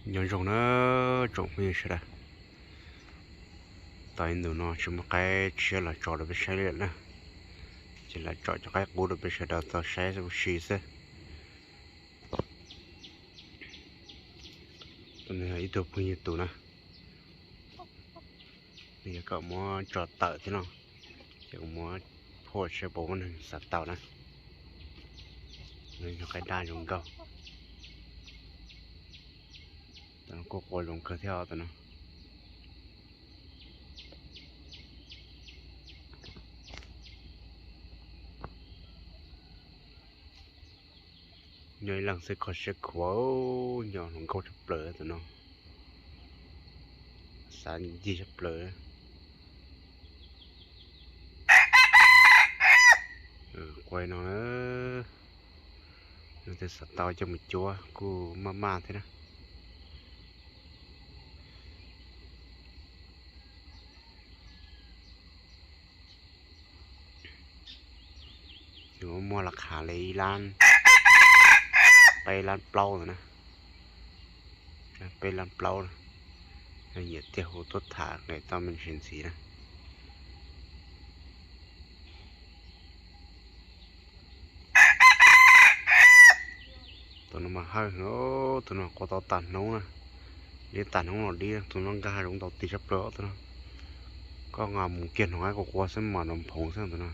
Nyob zoo na tsoom phooj ywg sawv daws, tau ib ntus no tsis muaj qaib tshiab los tso rau peb saib li lawm na, ces los tso cov qaib qub rau peb sawv daws tau saib ua si xwb. Tus no yog ib tug phooj ywg tus na, nws yuav kom muab tso tawm thiab no, ces kuv muab phuaj saib puas muaj neeg xav tau na. Nws yog qaib daj zoo nkauj. Tus no kuj qua zoo kawg thiab tus no. Nyob ib leeg xwb kho siab khuav, nyob hluas nkauj tshaj plaws tus no. Xav ncig tshaj plaws. Qua no na, leej twg xav tau coj mus cuab kuj maj maj thiab na. Muaj laj khav li ib lab, peb lab plaub ntawd na, peb lab plaub na. Nyiam tiag hu tuaj tham nqis tau me ntsis ntxiv na. Tus no mas hawj heev, tus no qua tau tag hnub na, dib tag hnub los dib, tus no nkag zoov ntau tis tshaj plaws tus no. Koj nqa mus kiag hnov kuv qua xwb mas nrov nphoov xwb tus no,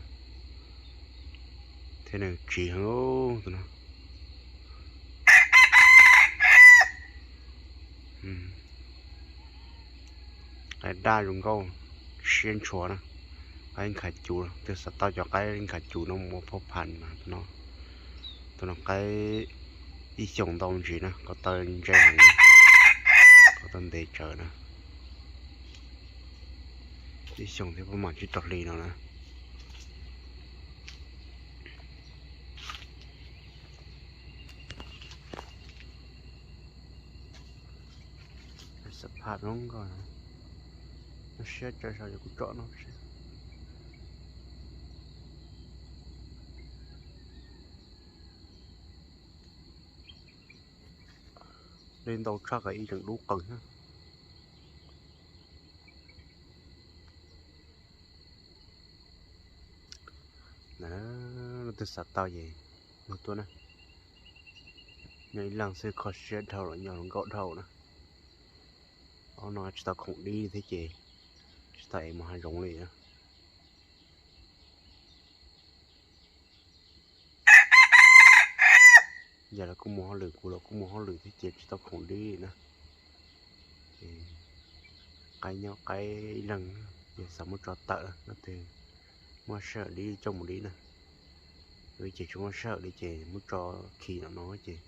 thiab nws tsiv heev tus no. Qaib daj zoo nkauj, siab ntshua na. Qaib nkhav cuv, twg xav tau cov qaib nkhav cuv no mus ua phaj pha mas tus no. Tus no qaib ib xyoos ntau ntsis na, ko taw ntse heev, ko taw ntev tsawv na. Ib xyoos thiab puas mam tsib rau hli no na. Xam phaj zoo nkauj, nyob siab tsawv saum yog kuv tsom no. Dej ntau tshaj, kav ib tseem dub qees thiab. Leej twg xav tau ces nug tuaj na. Nyob ib leeg xwb kho siab dhau lawm, nyob hluas nkauj dhau na. Ob no tsis tau khoom dib thiab ces tsis tau ev mus hav zoov li na. Yog lawv kuj mus hauj lwm, kuv los kuj mus hauj lwm thiab ces tsis tau khoom dib na. Qaib nyob qaib ib leeg, yog xav muab tso tawm no ces muaj sij hawm dib coj mus dib na. Ib ces tsis muaj sij hawm li ces muab tso khi no no ces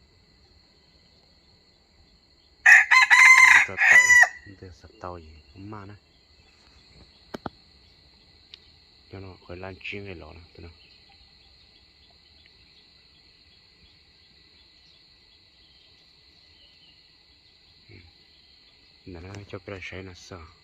muab tso tawm, leej twg xav tau ces maj na. Nyob no qhov laj ntsib nqe los no. Ntawm no coj peb los saib no xwb.